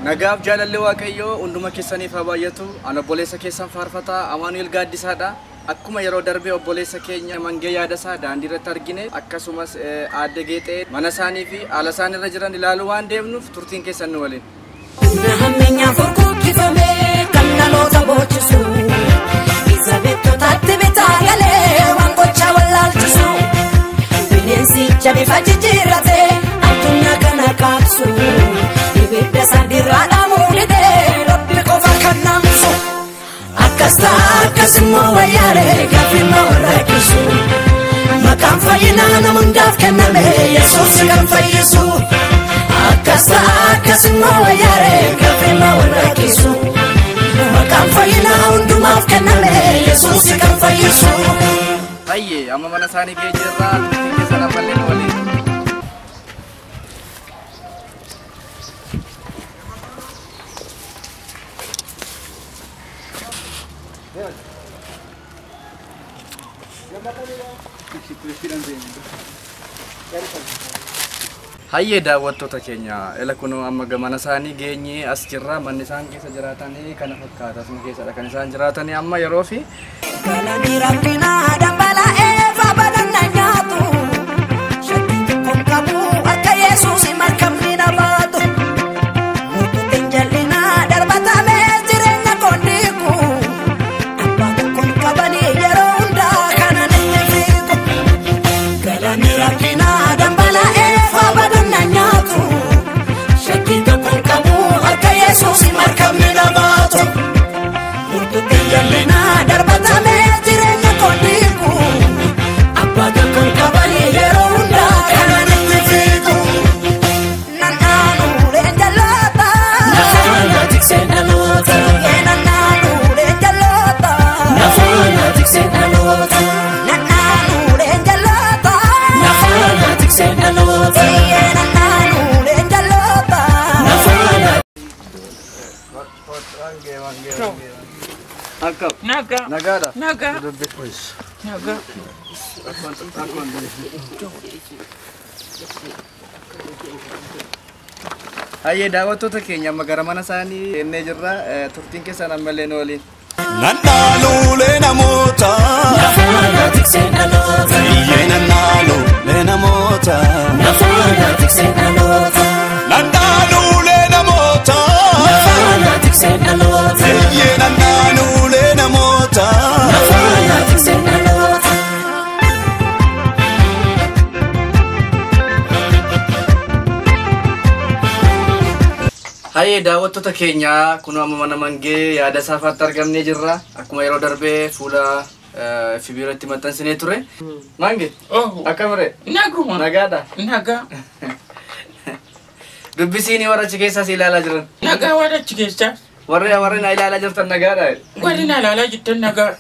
Nagaaf jaalalli Waaqayyoo hunduma keessaniif haa baay'atu. Ani obboleessa keessan faarfataa Amaanu'el Gaaddisaadha. Akkuma yeroo darbee obboleessa keenya Mangee Yaadasaa daandii irratti argine, akkasumas aadde Geexee mana isaanii fi haala isaan irra jiran ilaaluu waan deemnuuf turtiin keessan nu waliin. Humna hammeenyaa furguggifamee kan dhaloota boochisu. Isa beektotaatti bitaa galee waan gochaa wallaalchisu. Bineensicha bifa jijjiirratee addunyaa kana kaabsu. Ibidda sadiirraa dhaamuu didee Rabbi qofa kan naamsu. Akkas ta'a akkas immoo wayyaalee gaaffii ma warraaqqisu. Maqaan fayyinaa nama hundaaf kenname Yesuus kan fayyisu. Akkas ta'a akkas immoo wayyaalee gaaffii ma warraaqqisu. Maqaan fayyinaa hundumaaf kenname Yesuus kan fayyisu. Hayyee, amma mana isaanii geenyerraa, turtiin keessan ammallee nu waliin. Hayyee, daawwattoota keenya, ela kunoo amma mana isaanii geenyee as jirra. Manni isaan keessa jiraatanii kana fakkaata. Asuma keessadha kan isaan jiraatanii amma yeroo fi Galanii rakkinaa dambalaa'ee faabadaan nyaatu. Shakkii tokkoon qabu akka Yesuus markabni na baatu. Murtuutiin jallinaa darbatamee jireenya koondiiku. Abbaa tokkoon qabanii yeroo hundaa kanan inni fiigu. Galanii rakkinaa dambalaa'ee faabadaan nyaatu. Shakkii tokkoon qabu akka Yesuus markabni na baatu. Murtuutiin jallinaa darbatamee jireenya koondiiku. Abbaa tokkoon qabanii yeroo hundaa kanan inni fiigu. Nannaanu leenjaloota. Nafaana tiksee dhaloota. Nannaanu leenjaloota. Nafaana tiksee dhaloota. Nannaanu leenjaloota. Nafaana tiksee dhaloota. Nannaanu leenjaloota. Nafaana. Akkam? Nagaa. Nagaadha? Nagaa. Nagaa. Hayyee, daawwattoota keenya, amma gara mana isaanii seennee jirra. Turtiin keessan ammallee nu waliin. Nannaaluulee namoota. Nafaana tiksee dhaloota. Iyyee, nannaaluulee namoota. Nafaana tiksee dhaloota. Nannaaluulee namoota. Nafaana tiksee dhaloota. Iyyee, nannaaluulee namoota. Nafaana tiksee dhaloota. Hayyee, daawwattoota keenya, kunoo amma mana Mangee Yaada Saafaatti argamnee jirra. Akkuma yeroo darbee fuula FB irratti maxxansinee ture. Mangee, Oh. akkam ree? Naguma. Nagaadha? Nagaa. Dubbisiin warra achi keessaas ilaalaa jiran. Nagaa waan achi keessaa. Warri na ilaalaa jirtan nagaadha. Warri na ilaalaa jirtan nagaa.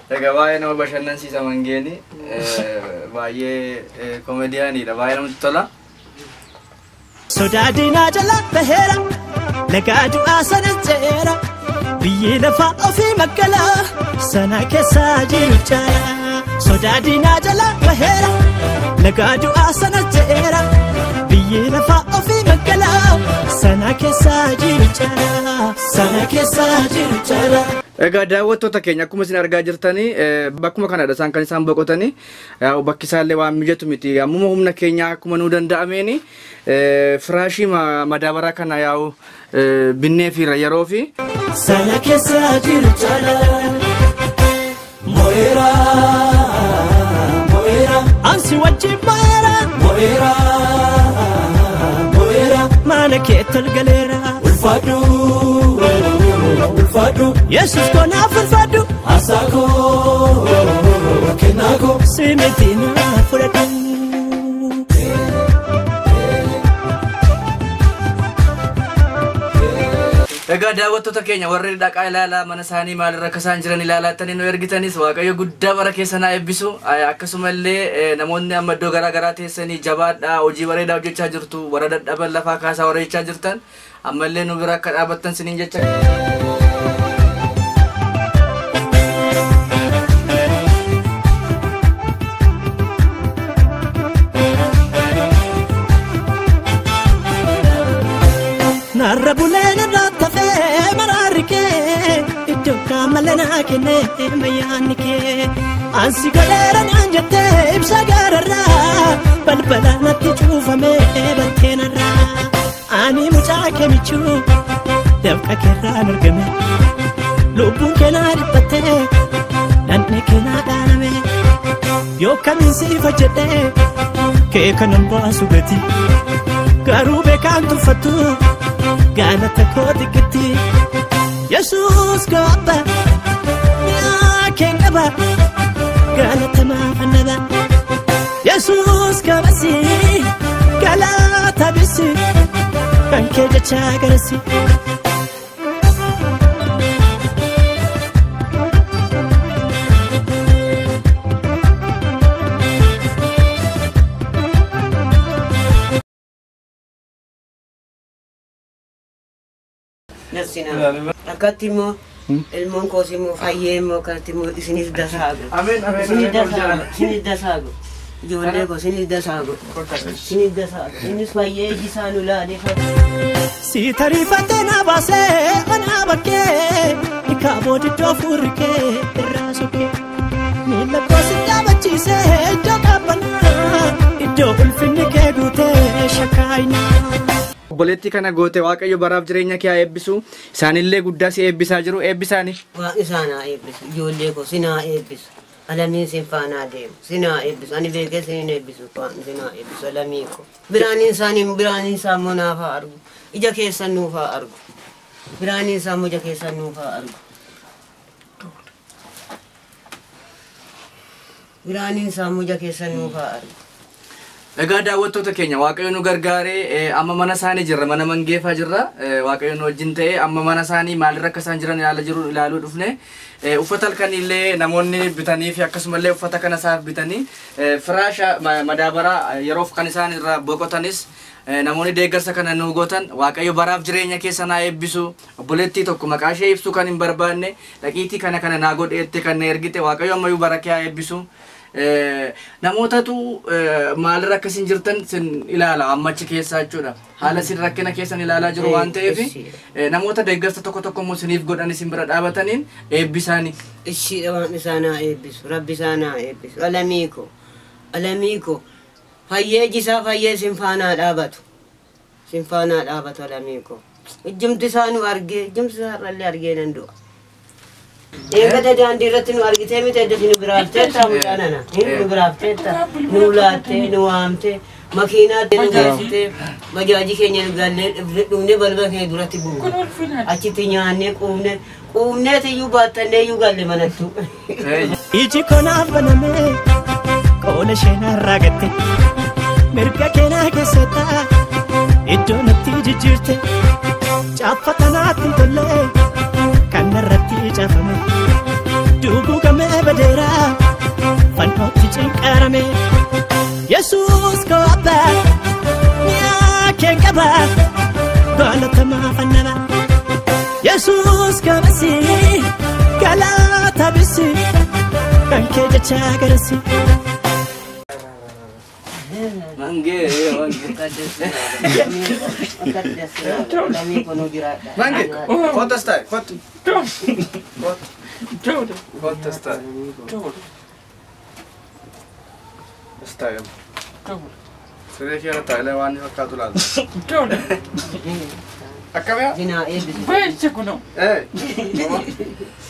Egaa baay'ee nama bashannansiisa Mangeeni. Baay'ee koomediyaaniidha. Baay'ee namatti tola. Sodaa diinaa jala baheera, lagaa du'aa sana ceera, biyyi lafaa ofii magaalaa sana keessa jiru caala. Sodaa diinaa jala baheera, lagaa du'aa sana ceera, biyyi lafaa ofii magaalaa sana keessa jiru caala. Sana keessa jiru caala. Egaa daawwattoota keenya, akkuma isin argaa jirtanii bakkuma kanadha isaan kan isaan boqotanii. Bakki isaallee waan mijatu miti. Ammuma humna keenya akkuma nuu danda'ameeni firaashii madaabaraa kana yaa'u binnee fiira yeroo fi Sana keessa jiru caala. Mo'eera. Mo'eera. Ansi wajjin mo'eera. Mo'eera. Mo'eera. Mana kee tolgaleera. Ulfaadhu. Ulfaadhu. Yesus koonaaf ulfaadhu. Asaakoo. Kennaakoo. Simiti naa fudhadhu. Egaa daawwattoota keenya, warri dhaqaa ilaalaa mana isaanii maalirra akka isaan jiran ilaalaattanii nu ergitanis Waaqayyo guddaa bara keessa naa eebbisu. Akkasumallee namoonni amma iddoo garaa garaa teessanii jabaadhaa, hojii bareedaa hojjechaa jirtu, warra dadhaban lafaa kaasaa warra jechaa jirtan ammallee nu bira akka dhaabattan siniin jecha. Narra bulee narra tafee maraarri kee iddoo kaamalee naa kennee mayyaanni kee. Ansi godheera naan jettee ibsa gaararraa balbala natti cuufamee bakkeenarraa. Ani mucaa kee michuu dafqa keerraan argame lubbuun kee naa dhiphattee dhandhee kee naa dhaaname. Yoo kamiin siif hojjedhee kee kanan baasu gati garuu beekaan tuffattu galata koo xiqqeetti. Yesuus koo abbaa mi'aa keen qaba galata maaf annaba. Yesuus kabasi galata bisi kan kee jecha garasi. Nafsina. Akkatti immoo ilmoon koos immoo fayyee immoo kanatti immoo isinis dasaagu. Ameen, ameen, Isinis ameen, dasaagu. Isinis dasaagu. Ijoollee koo isinis dasaagu. Isinis dasaagu. Innis fayyee iji isaa nu laalee fayyee. Si tariifattee na baasee mana bakkee kaaboo diddoo fuurri kee irraa sokkee. Miila koo si dhaabachiisee iddoo qabbanaa iddoo ulfinni kee guutee shakkaayinaa. Obboleettii kana goote Waaqayyo baraaf jireenya kee haa eebbisu. Isaanillee guddaa si eebbisaa jiru. Eebbisaani. Waaqni isaan haa eebbisu. Ijoollee koo sin haa eebbisu. Alamiin sin faana deemu. Sin haa eebbisu. Ani beekee sin hin eebbisu. Waaqni sin haa eebbisu. Alamii koo. Biraaniin isaanii biraaniin isaa immoo naaf haa argu. Ija keessan nuuf haa argu. Biraaniin isaa immoo ija keessan nuuf haa argu. Biraaniin isaa immoo ija keessan nuuf haa argu. Egaa daawwattoota keenya Waaqayyo nu gargaaree amma mana isaanii jirra, mana mangeeffaa jirra. Waaqayyo nu wajjin ta'ee amma mana isaanii maalirra akka isaan jiran ilaala jiru ilaaluu dhufne. Uffata halkaniillee namoonni bitanii fi akkasumallee uffata kana isaaf bitanii firaasha madaabaraa yeroof kan isaan irraa boqotanis namoonni deeggarsa kana nu gootan Waaqayyo baraaf jireenya keessa naa eebbisu. Obboleettii tokko maqaa ishee ibsuu kan hin barbaanne dhaqiitii kana kana naa godheette kan na ergite Waaqayyo ammayyuu bara kee haa eebbisu. Namootatu maalirra akka isin jirtan sin ilaala amma achi keessaa jechuudha. Haala isin rakkina keessan ilaalaa jiru waan ta'eef namoota deeggarsa tokko tokko immoo isiniif godhan isin bira dhaabataniin eebbisaani. Ishiidha waan isaan haa eebbisu. Rabbi isaan haa eebbisu. Alamii koo. Alamii koo. Fayyee jisaa fayyee sin faanaa dhaabatu. Sin faanaa dhaabatu alamii koo. Ijjumti isaa nu argee ijjumti isaa irrallee argee nan du'a. Eegata daandii irratti nu argitee miti eddati nu biraafteetta mucaa nana. Nu biraafteetta nu laattee nu waamtee makiinaatti nu geessitee bajaajii keenya nu gallee dhufnee balbala keenya duratti buune. Achitti nyaannee quufnee quufneeti iyyuu baattannee iyyuu galle manattu. Iji konaaf banamee qoola ishee narraa gatte mirga keenaa keessatti iddoo natti jijjiirte caaffata naatti hin tolle kan narratti caafame duguugamee badeera fannootti cinqarame. Yesuus koo abbaa mi'aa keen qaba galatamaa fannaba. Yesuus kabasi galata bisi kan kee jecha garasi. Mangee mangee. Alamii koo nu jiraadha. Mangee kottas taa'e kottu. Kottas taa'e. As taa'e. Siree kee irra taa'e waan inni fakkaatu laata. Akkam yaa? Sin haa eebbisu. Beessa kunoo.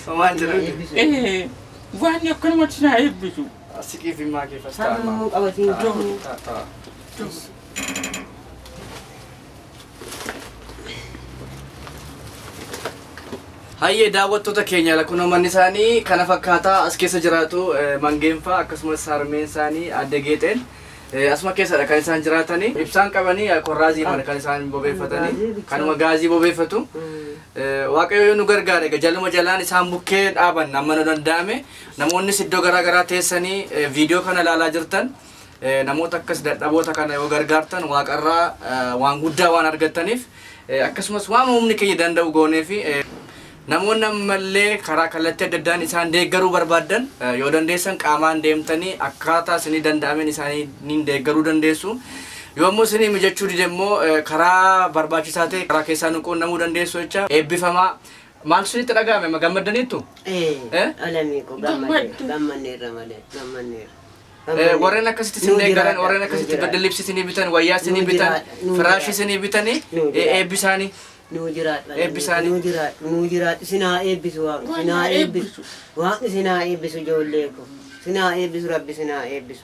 Homaan jiru. Waan akkanumatti sin haa eebbisu. Siqiif himaa kee fas ta'a. Sammuu qabatiin. Ta'a. Hayyee daawwattoota keenya kunoo manni isaanii kana fakkaataa as keessa jiraatu mangeenfaa akkasumas harmeen isaanii adda geexeen asuma keessadha kan isaan jiraatanii. Ibsaan qabanii korraazii mana kan isaan bobeeffatanii kanuma gaazii bobeeffatu. Waaqayyo yoo nu gargaare egaa jaluma jalaan isaan bukkee dhaaban amma nu danda'ame namoonnis iddoo garaa garaa teessanii viidiyoo kana ilaalaa jirtan namoota akkas dadhaboota kana yoo gargaartan waaqarraa waan guddaa waan argattaniif akkasumas waan humni keenya danda'u goonee fi namoonni ammallee karaa kallattii adda addaan isaan deeggaruu barbaaddan yoo dandeessan qaamaan deemtanii akkaataa isinii danda'ameen isaanii niin deeggaruu dandeessu. Yommuu isinii mijachuu dide immoo karaa barbaachisaa ta'e karaa keessaa nu quunnamuu dandeessu jecha eebbifamaa. Maaltu isinitti dhaga'ame? Gammaddaniittu? Ee, alamii koo gammanneerra malee gammanneerra. Warreen akkasitti isin deeggaran, warreen akkasitti baddalibsi isinii bitan, wayyaa isinii bitan, firaashii isinii bitanii eebbisaanii. Nuu jiraadha. Eebbisaanii. Nuu jiraadha. Nuu jiraadha. Sinaa eebbisu waaqni. Sinaa eebbisu. Waaqni sinaa eebbisu ijoollee koo. Sinaa eebbisu rabbi sinaa eebbisu.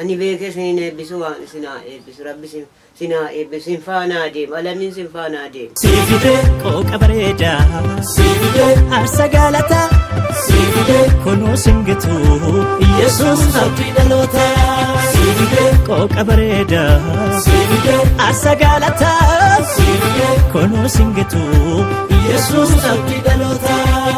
Ani beekee sinin eebbisu waaqni sinaa eebbisu rabbi sinaa eebbisu sin faanaa deemu alamiin sin faanaa deemu. Siifidee qooqa bareedaa. Siifidee aarsa galataa. Siifidee kunuu singituu. Yesuus abdii dhalootaa. Siifidee qooqa bareedaa. Siifidee aarsa galataa. Siifidee kunuu singituu. Yesuus abdii dhalootaa.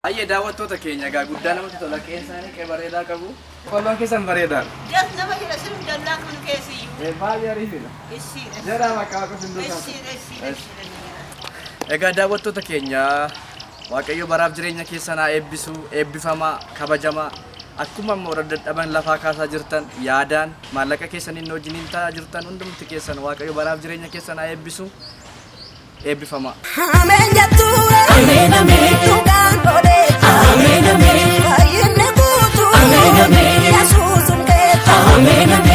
Ayyee daawwattoota keenya egaa guddaa namatti tola qe'ee isaanii qe'ee bareedaa qabu. Qolloon keessan bareedaadha. Das nama jedha sirbi dallaa kun keessiyyuu. Baay'ee ariifidha. Ishiidha. Jedhaa bakka waaqa sinduusaa. Ishiidha ishiidha ishiidha. Egaa daawwattoota keenya Waaqayyo baraaf jireenya keessan haa eebbisu, eebbifamaa, kabajamaa. Akkuma amma warra dadhaban lafaa kaasaa jirtan yaadaan maallaqa keessaniin wajjiniin ta'aa jirtan hundumti keessan Waaqayyo baraaf jireenya keessan haa eebbisu, eebbifamaa. Ameen jettu. Ameen ameen. Dhugaan godheetu. Ameen ameen. Fayyinni guutuu. Ameen ameen. Yesuus hundeetu. Ameen ameen.